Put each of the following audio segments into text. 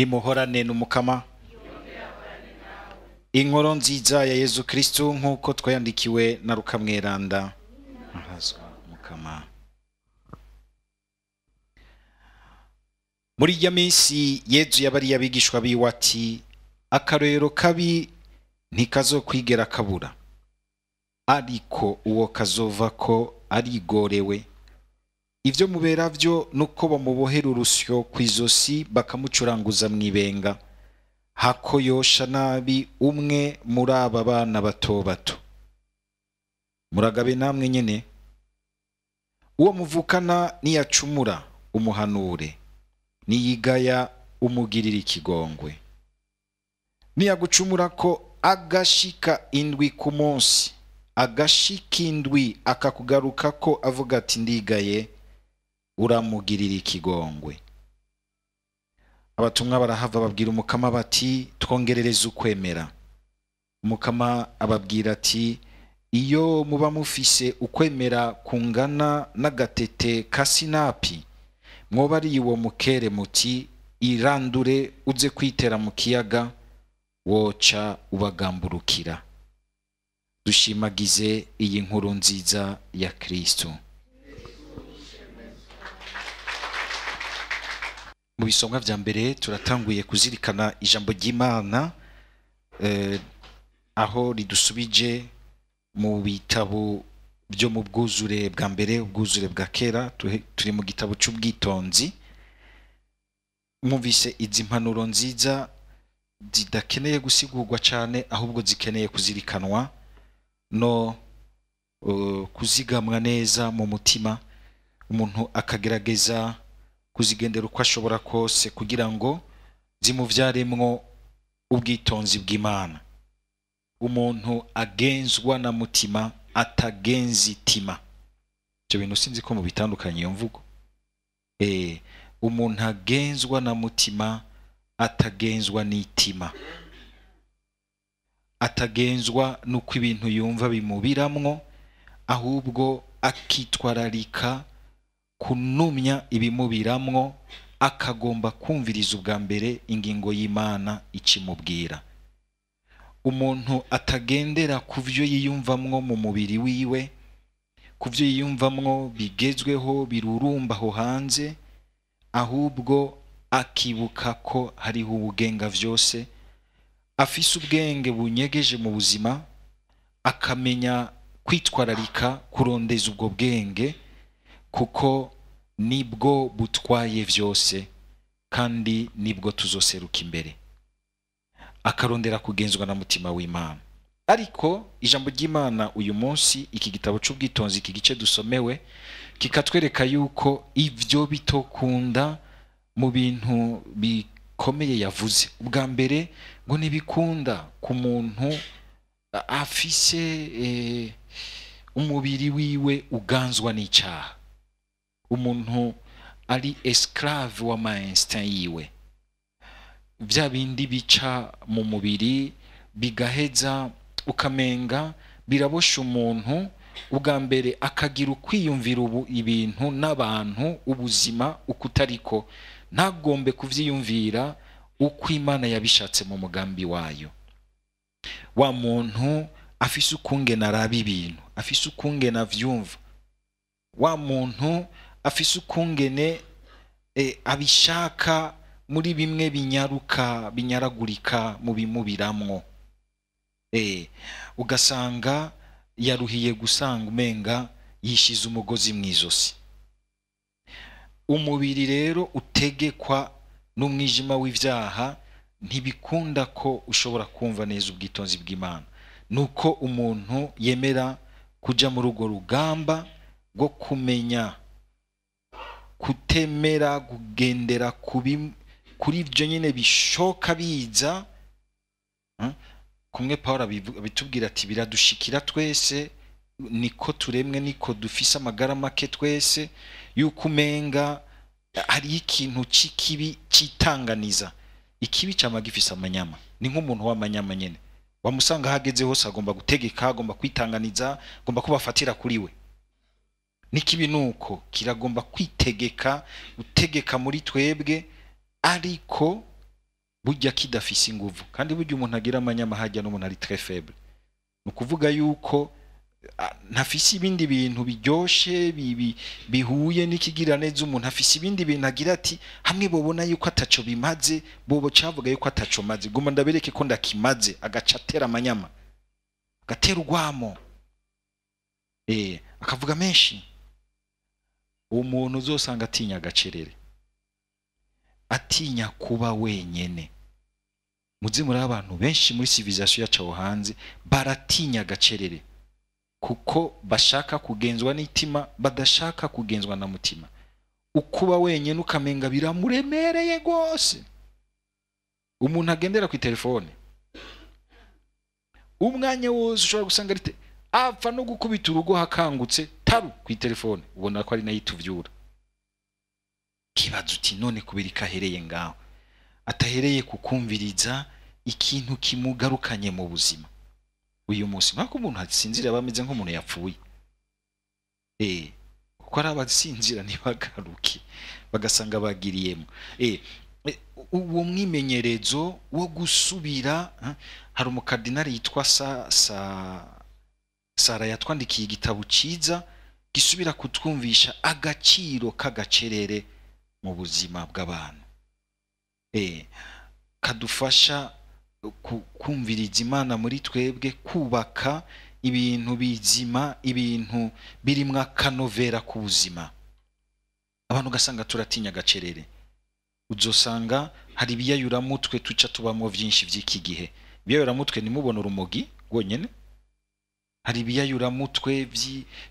Nimuhorane n'Umukama. Inkuru nziza ya Yezu Kristu nk'uko twayandikiwe na Luka Mweranda. Ahazwa Mukama. Muri irya minsi Yezu yabariye abigishwa biwe ati: akarorero kabi ntikazokwigera kabura, ariko uwo kazovako arigorewe. Ivyo mubera vyo nuko bamubohera urusyo kw'izosi bakamucuranguza mw'ibenga, hako yosha nabi umwe muri aba bana bato bato. Muragabe namwe nyene, uwo muvukana niyacumura umuhanure, niyigaya umugirira ikigongwe. Niyagucumura ko agashika indwi ku munsi, agashika indwi akakugaruka ko avuga ati ndigaye, uramugirira ikigongwe. Abatumwa barahava babwira Umukama bati twongerereze ukwemera. Umukama ababwira ati iyo muba mufise ukwemera kungana n'agatete ka sinapi, mwoba ari uwo mukere muti irandure uze kwitera mu kiyaga, woca ubagamburukira. Dushimagize iyi nkuru nziza ya Kristo. Mu bisomwa vya mbere turatanguye kuzirikana ijambo ry'Imana, aho ridusubije mu bitabo byo mu bwuzure bwa mbere, ubwuzure bwa kera. Turi mu gitabo c'ubwitonzi. Mwumvise izi mpanuro nziza zidakeneye gusigurwa cane, ahubwo zikeneye kuzirikanwa no kuzigamwa neza mu mutima, umuntu akagerageza kuzigendera uko ashobora kose kugira ngo zimuvyaremwo ubwitonzi bw'Imana. Umuntu agenzwa na mutima atagenza itima. Ivyo bintu sinzi ko mubitandukanye iyo mvugo. Umuntu agenzwa na mutima atagenzwa n'itima, atagenzwa nuko ibintu yumva bimubiramwo, ahubwo akitwararika kunumya ibimubiramwo, akagomba kumviriza ubwa mbere ingingo y'Imana ikimubwira. Umuntu atagendera ku vyo yiyumvamwo mu mubiri wiwe, ku vyo yiyumvamwo bigezweho birurumba aho hanze, ahubwo akibuka ko hariho ubugenga vyose, afise ubwenge bunyegeje mu buzima, akamenya kwitwararika kurondeza ubwo bwenge, kuko nibwo butwaye vyose kandi nibwo tuzoseruka imbere. Akarondera kugenzwa na mutima w'Imana. Ariko ijambo ry'Imana uyu munsi, iki gitabo c'ubwitonzi, iki gice dusomewe, kikatwereka yuko ivyo bitokunda mu bintu bikomeye yavuze. Ubwa mbere ngo ntibikunda ku muntu afise umubiri wiwe uganzwa n'icaha, umuntu ari esclave wa ma instinct yiwe, vya bindi bica mu mubiri bigaheza ukamenga birabosha umuntu. Ubwa mbere akagira ukwiyumvira ubu ibintu n'abantu, ubuzima ukutariko, ntagombe kuvyiyumvira uko Imana yabishatse mu mugambi wayo. Wa muntu afise ukungena araba ibintu, afise ukungena avyumva, wa muntu afise ukungene abishaka muri bimwe binyaruka binyaragurika mu bimubiramwo, ugasanga yaruhiye gusanga umenga yishize umugozi mw'izosi. Umubiri rero utegekwa n'umwijima w'ivyaha, ntibikunda ko ushobora kumva neza ubwitonzi bw'Imana. Nuko umuntu yemera kuja muri urwo rugamba rwo kumenya kutemera kugendera kuri ibyo nyine bishoka biza. Kumwe Paul abitubwira ati biradushikira twese, niko turemwe, niko dufise amagara make twese, yuko umenga hari ikintu c'ikibi citanganiza. Ikibi cama gifise amanyama, ni nk'umuntu w'amanyama nyene, wamusanga hageze hose agomba gutegeka, agomba kwitanganiza, agomba kubafatira kuri we. N'ikibi nuko kiragomba kwitegeka, gutegeka muri twebwe, ariko Burya kidafise inguvu, kandi burya umuntu agira amanyama hajya n'umuntu ari très faible. Ni ukuvuga yuko ntafise ibindi bintu biryoshe bihuye n'ikigira neza. Umuntu afise ibindi bintu agira ati hamwe bobona yuko ataco bimaze, bobo cavuga yuko ataco maze, guma ndabereke ko ndakimaze, agaca atera amanyama, agatera urwamo, akavuga menshi. Umuntu uzosanga atinya agacerere, atinya kuba wenyene. Muze muri abantu benshi muri civilisation yacu aho hanze baratinya agacerere, kuko bashaka kugenzwa n'itima, badashaka kugenzwa na mutima. Ukuba wenyene ukamenga biramuremereye gose. Umuntu agendera ku telefone umwanya wose, ushobora gusanga ari apfa no gukubita urugo hakangutse taru ku telefone, ubona ko ari nayo ituvyura. Kibazo uti none kubera ikahereye ngaho, atahereye kukumviriza ikintu kimugarukanye mu buzima uyu munsi. Nk'uko umuntu asinzira aba ameze nk'umuntu yapfuye, kuko ari abasinzira ntibagaruke, bagasanga bagiriyemo uwo mwimenyerezo wo gusubira. Hari umukardinali yitwa Sara yatwandikiye igitabo ciza gisubira kutwumvisha agaciro k'agacerere mu buzima bw'abantu, kadufasha kumviriza Imana muri twebwe, kubaka ibintu bizima, ibintu birimwo akanovera ku buzima. Abantu ugasanga turatinya agacerere. Uzosanga hari ibiyayuramutwe tuca tubamwo vyinshi vy'iki gihe. Ibiyayuramutwe ntimubone urumogi rwonyene, hari ibiyayuramutwe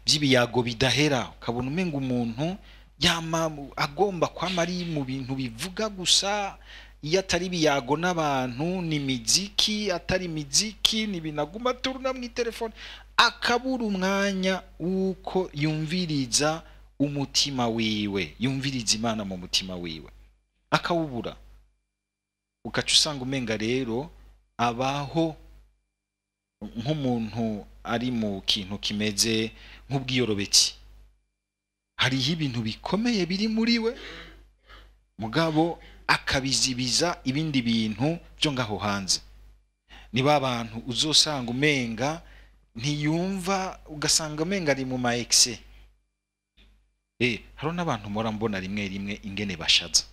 vy'ibiyago bidahera, ukabona umenga umuntu yama agomba kwama ari mu bintu bivuga gusa. Iyo atari ibiyago n'abantu ni miziki, atari miziki ni binaguma turuna mu telefone, akabura umwanya w'uko yumviriza umutima wiwe, yumviriza Imana mu mutima wiwe, akawubura. Ugaca usanga umenga rero abaho nk'umuntu ari mu kintu kimeze nk'ubwiyorobetsi. Hariho ibintu bikomeye biri muri we, mugabo akabizibiza ibindi bintu byo ngaho hanze. Niba abantu uzosanga umenga ntiyumva, ugasanga umenga ari mu ma exe. Hariho n'abantu mpora mbona rimwe rimwe ingene bashaza,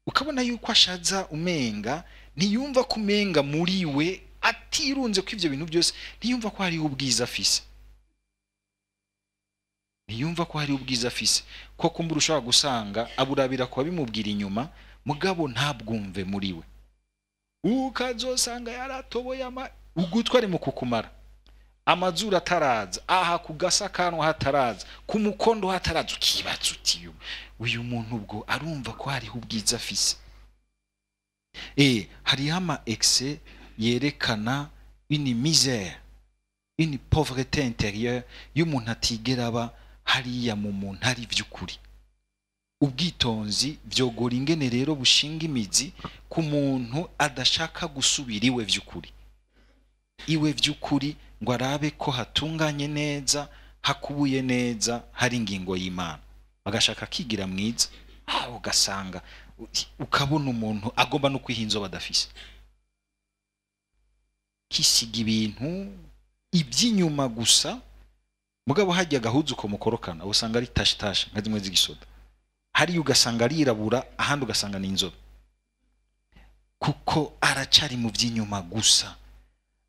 ukabona yuko ashaza umenga ntiyumva ko umenga muri we atirunze ko ivyo bintu byose, ntiyumva ko hariho ubwiza afise, ntiyumva ko hariho ubwiza afise. Ko kumbura ushobora gusanga aburabira kuba bimubwira inyuma, mugabo ntabwumve muri we. Ukazosanga yaratoboye ugutwi ari mu kukumara, amazuru ataraza, aha ku gasakanwa hataraza, ku mukondo hataraza, ukibaza uti uyu muntu ubwo arumva ko hariho ubwiza afise. Hariho ama exe yerekana une misère, une pauvreté intérieure y'umuntu atigera aba hariya mu muntu ari vy'ukuri. Ubwitonzi vyogora ingene rero bushinga imizi ku muntu adashaka gusubira iwe vy'ukuri, iwe vy'ukuri ngo arabe ko hatunganye neza, hakubuye neza, hari ingingo y'Imana, agashaka kigira mwiza. Ugasanga ukabona umuntu agomba no kwiha inzobe adafise, kisiga ibintu iby'inyuma gusa, mugabo hajya agahuzu ko mukorokana usanga ari tashi tashi nka zimwe z'igisoda, hariya ugasanga arirabura, ahandi ugasanga ni inzobe, kuko aracari mu by'inyuma gusa,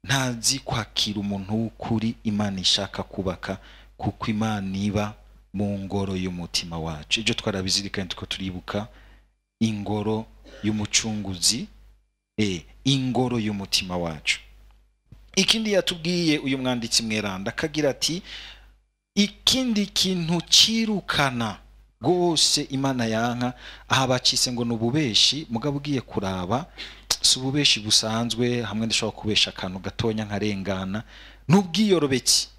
ntazi kwakira umuntu w'ukuri Imana ishaka kubaka, kuko Imana iba mu ngoro y'umutima wacu. Ibyo twarabizirikanye tuko turibuka ingoro y'umucunguzi, ingoro y'umutima wacu. Ikindi yatubwiye uyu mwanditsi mweranda akagira ati ikindi kintu cirukana gose Imana yanka, aha bacise ngo nububeshi, mugabo ugiye kuraba si ububeshi busanzwe, hamwe ndashobora kubesha akantu gatonya nkarengana, n'ubwiyorobetsi.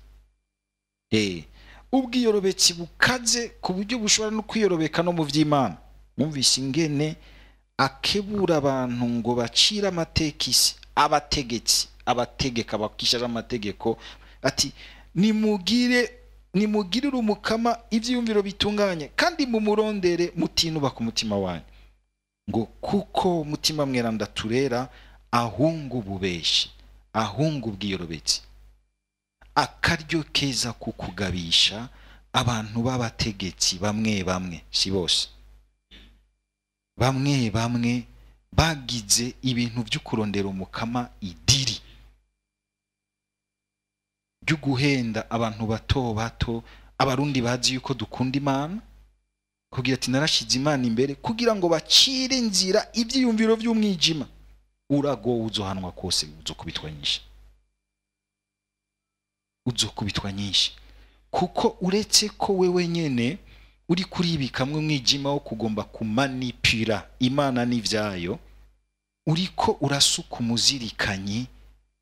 Ubwiyorobetsi bukaze ku buryo bushobora no kwiyorobeka no mu vy'Imana. Mwumvise ingene akebura abantu ngo bacira amateka isi, abategetsi, abategeka bakishaje amategeko, ati nimugirire umukama ivyiyumviro bitunganye, kandi mumurondere mutinuba ku mutima wanyu. Ngo kuko umutima mweranda turera ahunga ububeshi, ahunga ubwiyorobetsi. Akaryo keza kukugabisha abantu b'abategetsi bamwe bamwe, si bose, bamwe bamwe bagize ibintu byo kurondera umukama idiri byo guhenda abantu bato bato. Abarundi bazi yuko dukunda Imana, kugira ati narashize Imana imbere kugira ngo bacire inzira ibyiyumviro by'umwijima. Uragowe, uzohanwa kose, uzokubitwa nyinshi, uzokubitwa nyinshi. Kuko uretse ko wewe nyene uri kuribikamwe umwijima wo kugomba kumanipira Imana n'ivyayo, uriko urasuka umuzirikanyi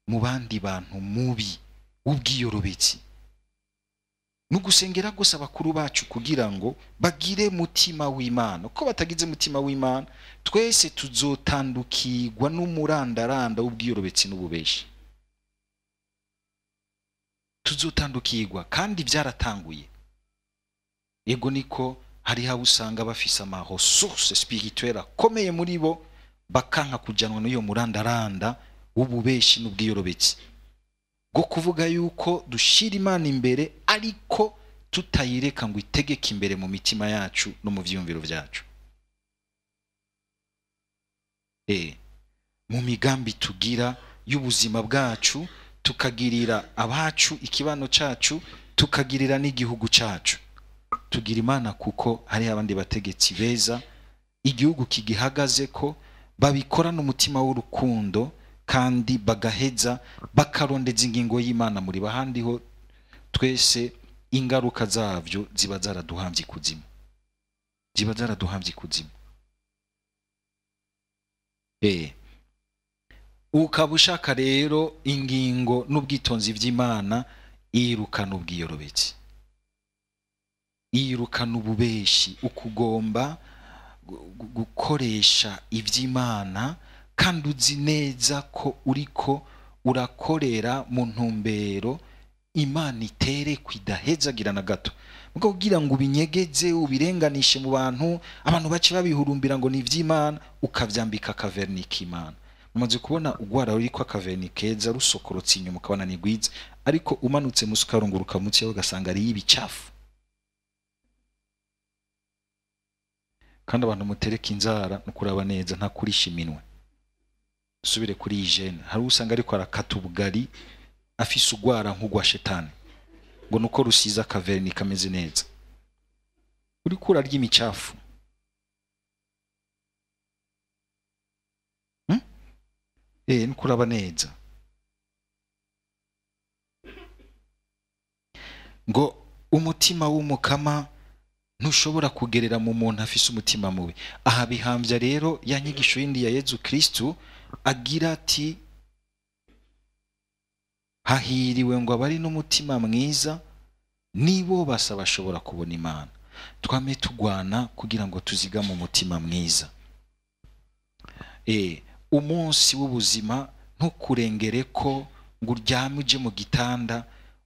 mu bandi bantu mubi w'ubwiyorobetsi. Nugusengera gusa abakuru bacu kugira ngo bagire mutima w'Imana. Uko batagize mutima w'Imana, twese tuzotandukirwa n'umurandaranda w'ubwiyorobetsi n'ububeshi. Tuzotandukirwa, kandi byaratanguye. Ego niko hari aho usanga bafise ama ressources spirituelles akomeye muri bo, bakanka kujanwa n'iyo murandaranda w'ububeshi n'ubwiyorobetsi bwo kuvuga yuko dushira Imana imbere ariko tutayireka ngo itegeke imbere mu mitima yacu no mu vyiyumviro vyacu. Mu migambi tugira y'ubuzima bwacu, tukagirira abacu, ikibano cacu, tukagirira n'igihugu cacu. Tugira Imana kuko hari abandi bategetsi beza igihugu kigihagaze ko babikora n'umutima w'urukundo, kandi bagaheza bakarondeza ingingo y'Imana muri bahandi ho twese ingaruka zavyo ziba zaraduhamvye ikuzimu, ziba zaraduhamvye ikuzimu. Ukaba ushaka rero ingingo n'ubwitonzi vy'Imana, irukana ubwiyorobetsi, irukana ububeshi, ukugomba gukoresha ivy'Imana kandi uzi neza ko uriko urakorera mu ntumbero Imana itere kwidahezagira na gato. Mugo kugira ngo ubinyegeze ubirenganishe mu bantu, abantu bace babihurumbira ngo ni ivy'Imana, ukavyambika akaverni k'Imana. Mumaze kubona ugwara ruriko akaverni keza rusokorotse inyuma ukabona ni gwiza, ariko umanutse musi ukarunguruka munsi yaho ugasanga ari ibicafu. Kandi abantu mutereka inzara no kuraba neza nta kurisha iminwe. Subire kuri hygiene, hari usanga ariko arakata ubugari afise ugwara nk'ugwa shetani ngo nuko rusiza akaverni kameze neza. Uriko urarya imicafu. Nukuraba neza. Ngo umutima w'umukama ntushobora kugerera mu muntu afise umutima mubi. Aha bihamvya rero ya nyigisho yindi ya Yezu Kristu agira ati hahiriwe ngo abari n'umutima mwiza nibo basa bashobora kubona Imana. Twame tugwana kugira ngo tuzigame umutima mwiza. Umunsi w'ubuzima ntukurengere ko ngo uryame uje mu gitanda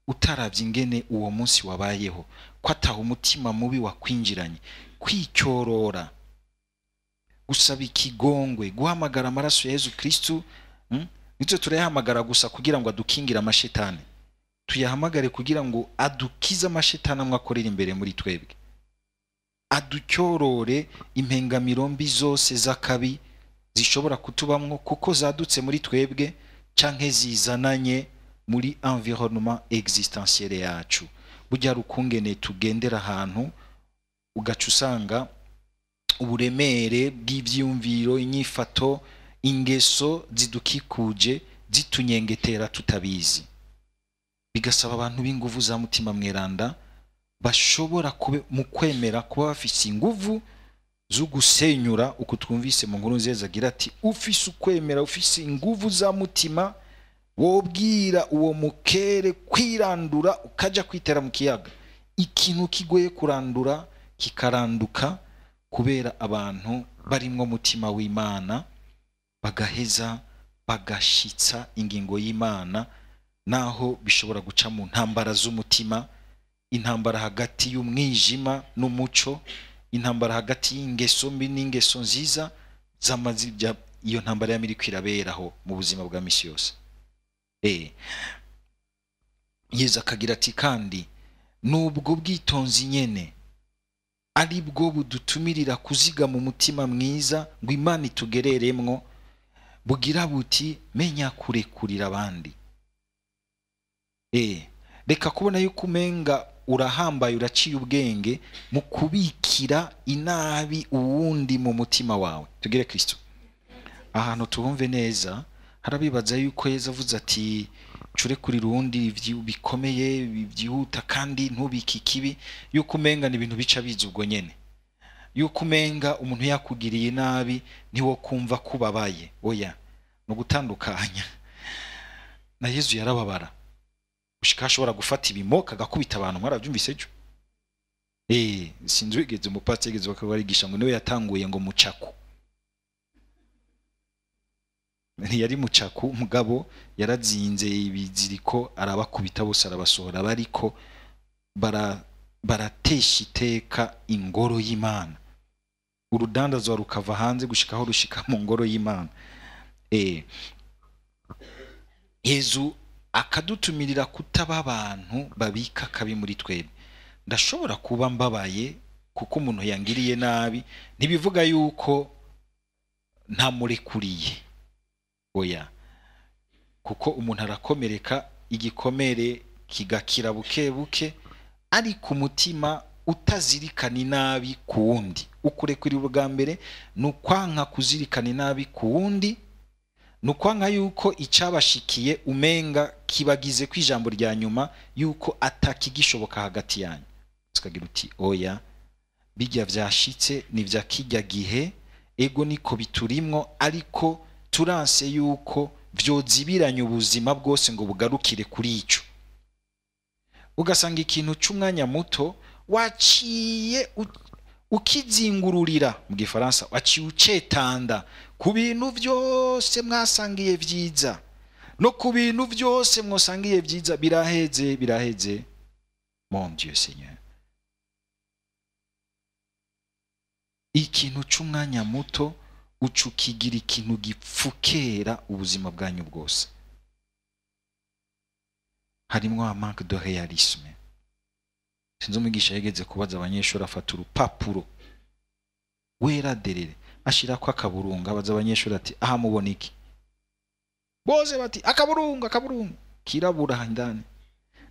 utaravye ingene uwo munsi wabayeho, ko ataha umutima mubi wakwinjiranye. Kwicyorora, gusaba ikigongwe, guhamagara amaraso ya Yezu Kristu, nitwe turayahamagara gusa kugira ngo adukingire amashetani. Tuyahamagare kugira ngo adukize amashetani amwe akorera imbere muri twebwe, aducyorore impengamiro mbi zose z'akabi zishobora kutubamwo kuko zadutse muri twebwe canke zizananye muri environnement existentiel yacu. Burya rukungene tugendera ahantu ugaca usanga uburemere bw'ivyiyumviro, inyifato, ingeso zidukikuje zitunyengetera tutabizi. Bigasaba abantu b'inguvu za mutima mweranda bashobora kube mu kwemera kuba bafise inguvu zo gusenyura uko twumvise mu nkuru nziza agira ati ufise ukwemera, ufise inguvu za mutima, wobwira uwo mukere kwirandura ukaja kwitera mu kiyaga. Ikintu kigoye kurandura kikaranduka kubera abantu barimwo mutima w'Imana, bagaheza bagashitsa ingingo y'Imana, naho bishobora guca mu ntambara z'umutima, intambara hagati y'umwijima n'umuco, intambara hagati y'ingeso mbi n'ingeso nziza. zamazi iyo ntambara ya miriko iraberaho mu buzima bwa misi yose. Yezu akagira ati kandi nubwo bwitonzi nyene ari bwo budutumirira kuzigama umutima mwiza ngo Imana itugereremwo, bugira buti menya kurekurira abandi. Reka kubona yuko umenga urahambaye uraciye ubwenge mu kubikira inabi uwundi mu mutima wawe. Tugire Kristo ahantu tuhumve neza. Harabibaza yuko Yezu avuze ati curekurira uwundi bikomeye byihuta kandi ntubike ikibi, yuko umenga ni ibintu bica biza ubwo nyene, yuko umenga umuntu yakugiriye nabi ntiwo kumva kubabaye. Oya, no gutandukanya na Yezu yarababara gushika ashobora gufata ibimoka agakubita abantu. Mwarabyumvise ejo? Sinzi wigeze umupatsi yigeze bakabarigisha ngo niwe yatanguye ngo mucaku. Ntiyari mucaku, mugabo yarazinze ibiziriko arabakubita bose arabasohora, bariko baratesha iteka ingoro y'Imana. Urudandazwa rukava hanze gushika aho rushika mu ngoro y'Imana. Yezu akadutumirira kutaba abantu babika kabi muri twebwe. Ndashobora kuba mbabaye kuko umuntu yangiriye nabi, ntibivuga yuko ntamurekuriye. Oya, kuko umuntu arakomereka igikomere kigakira buke buke, ariko umutima utazirikana inabi ku wundi. Ukurekurira ubwa mbere ni ukwanka kuzirikana inabi ku wundi, ni ukwanka yuko icabashikiye umenga kibagize ku ijambo rya nyuma yuko atakigishoboka hagati yanyu. Tukagira uti oya, bijya vyashitse ni vya kijya gihe, ego niko biturimwo, ariko turanse yuko vyozibiranye ubuzima bwose ngo bugarukire kuri ico. Ugasanga ikintu c'umwanya muto waciye ukizingururira, mu gifaransa waciye ucetanda ku bintu vyose mwasangiye vyiza, no ku bintu vyose mwasangiye vyiza biraheze, biraheze. Mon Dieu Seigneur, ikintu c'umwanya muto ucukigira ikintu gipfukera ubuzima bwanyu bwose. Harimwo manque de réalisme. Sinzi umwigisha yigeze kubaza abanyeshuri, afata urupapuro wera derere ashirako akaburunga, abaza abanyeshuri ati aha mubona iki? Bose bati akaburunga, akaburunga kirabura indani.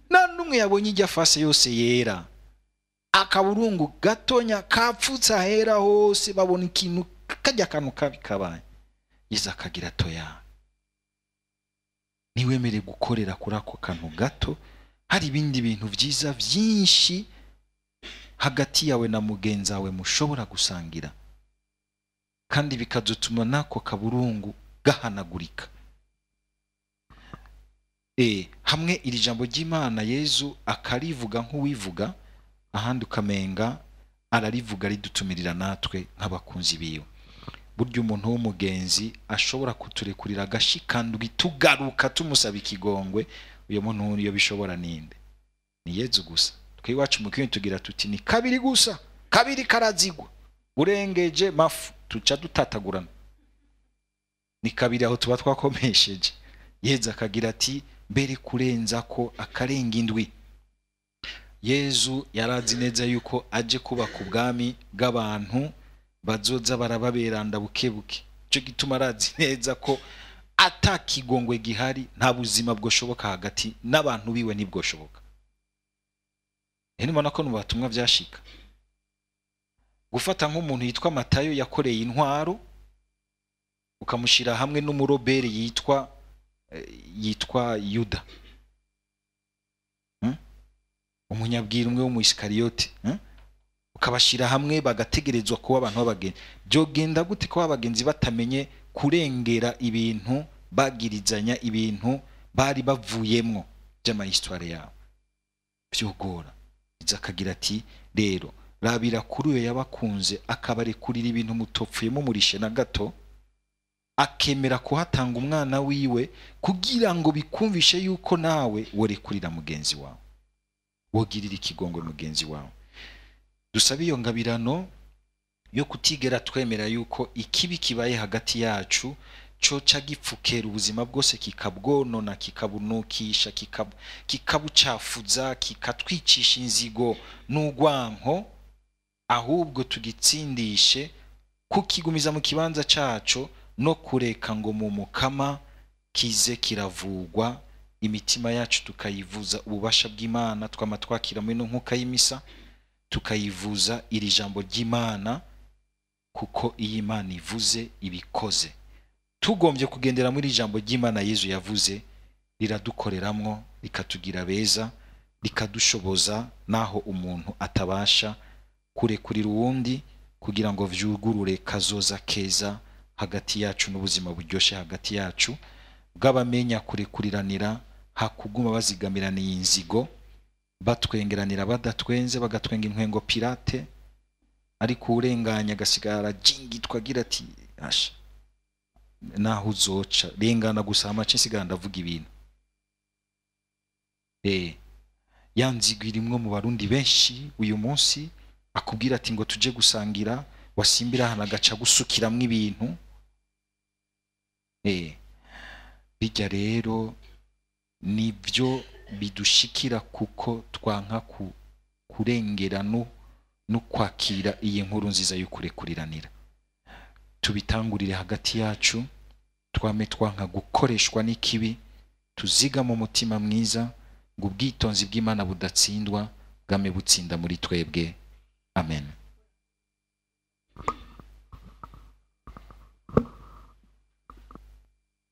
Nta numwe yabonye ijya face yose yera, akaburungu gatonya kapfutse ahera hose, babona ikintu kajya kantu kabi kabaye. Yezu akagira toya, niwemere gukorera kuri ako kantu gato, hari ibindi bintu vyiza vyinshi hagati yawe na mugenzi wawe mushobora gusangira, kandi bikazotuma nako kaburungu gahanagurika. Hamwe iri jambo ry'Imana Yezu akarivuga nk'uwivuga, ahandi ukamenga ararivuga ridutumirira natwe nk'abakunzi biwe. Burya umuntu w'umugenzi ashobora kuturekurira agashikandwi tugaruka tumusaba ikigongwe, uyo muntu iyo bishobora ninde? Ni Yezu gusa. Twe iwacu mu kintu tugira tuti ni kabiri gusa, kabiri karazigwa, urengeje mafu tuca dutatagurana. Ni kabiri aho tuba twakomesheje. Yezu akagira ati mbere kurenza ko akarenga indwi. Yezu yarazi neza yuko aje kubaka ubwami bw'abantu bazoza barababeranda buke buke. Cyo gituma arazi neza ko atakigongwe gihari, nta buzima bwoshoboka hagati n'abantu biwe ntibwoshoboka. Rero mbona ko nubatumwa byashika gufata nk'umuntu yitwa Matayo yakoreye intwaro, ukamushira hamwe n'umurobere yitwa Yuda, umunyabwira umwe w'Umuisikariyote, ukabashira hamwe bagategerezwa kuba abantu b'abagenzi. Byogenda gute kuba abagenzi batamenye kurengera ibintu bagirizanya, ibintu bari bavuyemwo by'amahistware yabo? Byogora. Akagira ati rero rabira kuri uyo yabakunze akabarekurira ibintu mutopfuyemo murishe na gato, akemera kuhatanga umwana wiwe kugira ngo bikumvishe yuko nawe worekurira mugenzi wawe, wogirira ikigongwe mugenzi wawe. Dusabe iyo ngabirano Yo kutigera twemera yuko ikibi kibaye hagati yacu coca gipfukera ubuzima bwose, kikabwonona, kikabunukisha, kikabucafuza, kikatwicisha inzigo n'urwanko, ahubwo tugitsindishe kukigumiza mu kibanza caco no kureka ngo mu Mukama kize kiravugwa, imitima yacu tukayivuza ububasha bw'Imana twama twakira muri ino nkuka y'imisa, tukayivuza iri jambo ry'Imana, kuko iyo Imana ivuze ibikoze. Tugombye kugendera muri ijambo ry'Imana Yezu yavuze, riradukoreramwo, rikatugira beza, rikadushoboza naho umuntu atabasha kurekurira uwundi, kugira ngo vyugurure kazoza keza hagati yacu n'ubuzima buryoshe hagati yacu, bw'abamenya kurekuriranira, hakuguma bazigamiraniye inzigo, batwengeranira badatwenze, bagatwenga intwengo pirate, ariko urenganya agasigara arajingitwa agira ati asha naho uzoca rengana gusa amace nsigara ndavuga ibintu. Ya nzigo irimwo mu Barundi benshi uyu munsi, akubwira ati ngo tuje gusangira, wasimbira hano agaca gusukiramwo ibintu. Bijya rero nibyo bidushikira kuko twanka kurengera no kwakira iyi nkuru nziza yo kurekuriranira. Tubitangurire hagati yacu, twame twanka gukoreshwa n'ikibi, tuziga mu mutima mwiza ngo ubwitonzi bw'Imana budatsindwa bwame butsinda muri twebwe. Amen.